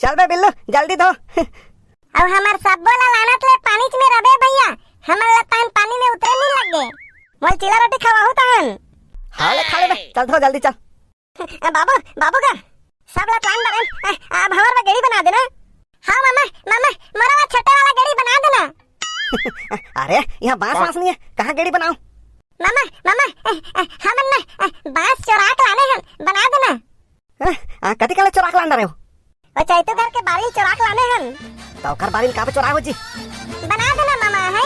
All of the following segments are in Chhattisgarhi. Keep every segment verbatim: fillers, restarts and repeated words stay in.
चल बे बिल्लू, जल्दी धो। अउ हमर सब्बो ला लानत ले पानीच में रबे भैया, हमन ला तहन पानी में उतरे नी लगे। मोल चीला रोटी खवाहू तहन। हाँ ले खा ले बे, चल धो जल्दी चल। ए, बाबू, बाबू का सब ला लान डरेन, ए, अब हमर बर गेड़ी बना देना। हाँ मामा, मामा, मोरा बर छोटे वाला गेड़ी बना देना। अरे, यहाँ बांस वांस नहीं है, कहाँ गेड़ी बनाओ? मामा, मामा, ए, ए, हमन ना, ए, बांस चोरा के लाने हन, बना देना। हैं? आ, कति काले चोरा के लान रहे हो? ओ चैतू घर के बारी चोरा के लाने हन। तो ओकर बारी में काबे चोरा हो जी? बना देना मामा, है।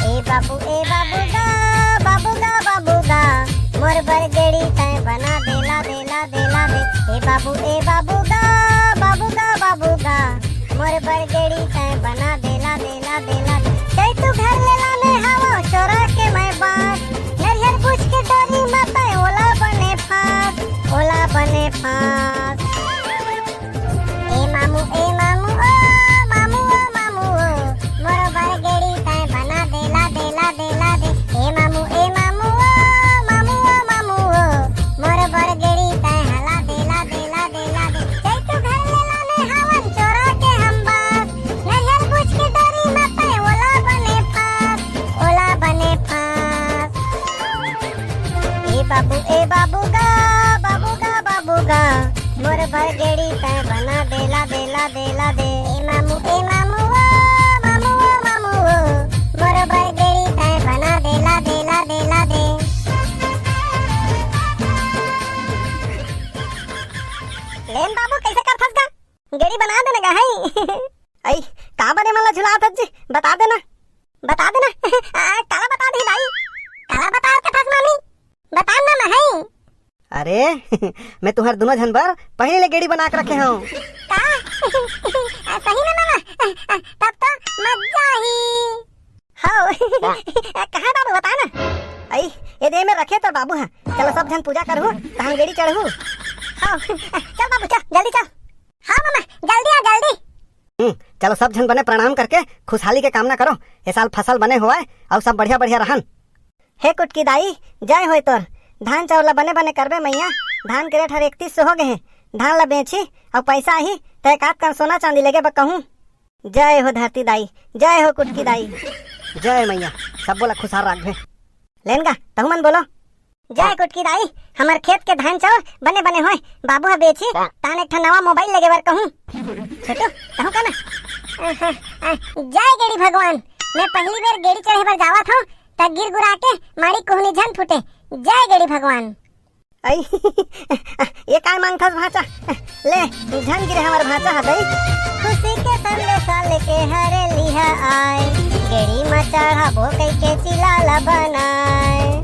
ए बाबू, ए बाबू गा, बाबू गा, बाबू गा, मोर बर गेड़ी तैं बना देला, देला, देला दे। ए बाबू, ए बाबू गा, बाबू गा, बाबू गा, मोर बर गेड़ी तैं बना देला, देला, देला दे। चैतू घर ले लाने हवो चोरा के मैं बांस, नरियर बुझ के डोरी म तैं ओला बने फांस, ओला बने फांस। ए मामू, ए मामू, ओ मामू, ओ मामू, ओ मोर बर गेड़ी तैं बना देला, देला, देला दे। ए मामू, ए मामू, ओ मामू, ओ मामू, ओ मोर बर गेड़ी तैं हला देला, देला, देला दे। चैतू घर ले लाने हवन चोरा के हम बांस, नरियर बुझ के डोरी म तैं ओला बने फांस, ओला बने फांस। ए बाबू, ए बाबू गा, बाबू गा, बाबू गा, मोर बर गेड़ी तैं बना देला, देला, देला दे। ए मामू, ए मामू, ओ मामू, ओ मामू, ओ मोर बर गेड़ी तैं बना देला, देला, देला दे। लेन बाबू, कैसे करथस गा? गेड़ी बना देना गा, है। अई, का बने मन ला झुलात हस जी? बता देना। बता देना। आ, काला बता दे दाई? काला बता के फस मामी? बता ना, मैं है। अरे, मैं तुहर दोनों झन बर पहले ले गेड़ी बना के रखे हूँ। का? आ, सही में मामा? आ, तब तो मजा ही। हो। कहाँ बाबू, बता ना। अई, ये दे में रखे तो बाबू है। चलो सब झन पूजा करहू, तहन गेड़ी चढ़हू। हो। चल बाबू, चल, जल्दी चल। हाँ मामा, जल्दी आ, जल्दी। हम्म, चलो सब झन बने प्रणाम करके खुशहाली के कामना करो, ए साल फसल बने होवय अउ सब बढ़िया बढ़िया रहन। हे कुटकी दाई, जय होय तोर। धान चाउर ला बने बने करबे मैया, धान के रेट हर इकतीस सौ हो गए हे। धान ला बेची अउ पैसा आही त एक आध कन सोना चांदी लेगे बर कहूँ। जय हो धरती दाई, जय हो कुटकी दाई। जय मैया, सब्बो ला खुशहाल राखबे। लेन गा, तहु मन बोलो। जय कुटकी दाई, हमर खेत के धान चाउर बने बने होय, बाबू ह बेची, तान एक ठन नवा मोबाइल लेगे बर कहूँ। छोटू, तहु का ना? जय गेड़ी भगवान, मैं पहली बेर गेड़ी चढ़े बर जावत हूँ, त गिर गुरा के माड़ी कोहनी झन फूटे। जय गेड़ी भगवान। अई, ये काय मांगथस भांचा? ले, झन गिरे हमर भांचा ह दई। खुशी के संदेशा लेके हरेली ह आय, गेड़ी म चढ़ाबो कहिके चिला ल बनाय।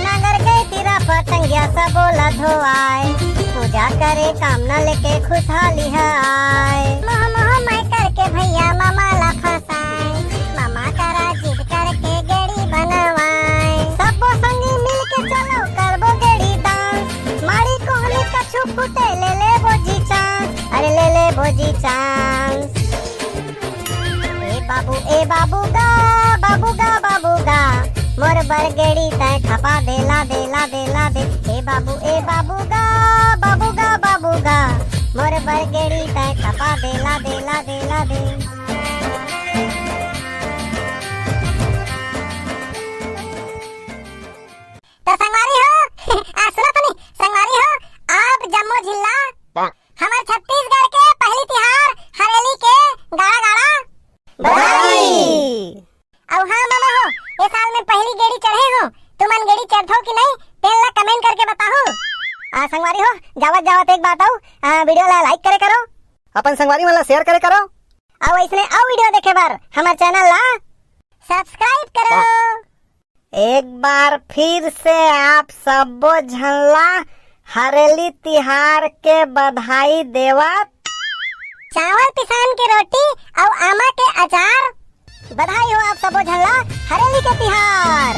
नांगर के तीरा पतंगिया सबो ल धोआय, पूजा करे कामना लेके खुशहाली ह आय। मोह मोह मैं करके भैया मामा ला फंसाय, मामा करा जिद करके गेड़ी बनवाय। सब्बो संगी मिल के चलो करबो गेड़ी dance, माड़ी कोहनी कछु फूटे ले लेबो जी chance, अरे ले लेबो जी chance। ए बाबू, ए बाबू गा, बाबू गा, बाबू गा, मोर बर गेड़ी तैं खपा देला, देला, देला दे। ए बाबू, ए बाबू गा, बाबू गा, बाबू गा, मोर बर गेड़ी तैं खपा देला, देला, देला दे। त संगवारी हो, आ, सुनो तनी, संगवारी हो, आप जम्मो झिल्ला, हमर छत्तीसगढ़ के पहली तिहार हरेली के गाड़ा गाड़ा बधाई। अउ हाँ मामा हो, ए साल में पहली गेड़ी चढ़े हो, तुमन गेड़ी चढ़थो कि नहीं, तेन ला comment करके बताहू। आ, संगवारी हो, जावत जावत एक बात अउ, आ, video ला like करे करो, अपन संगवारी मन ला share करे करो, अउ अइसने अउ video देखे बर हमर channel ला subscribe करो। एक बार फिर से आप सब्बो झन ला हरेली तिहार के बधाई देवत। चावल पिसान के रोटी अउ आमा के अचार। बधाई हो आप सब्बो झन ला हरेली के तिहार।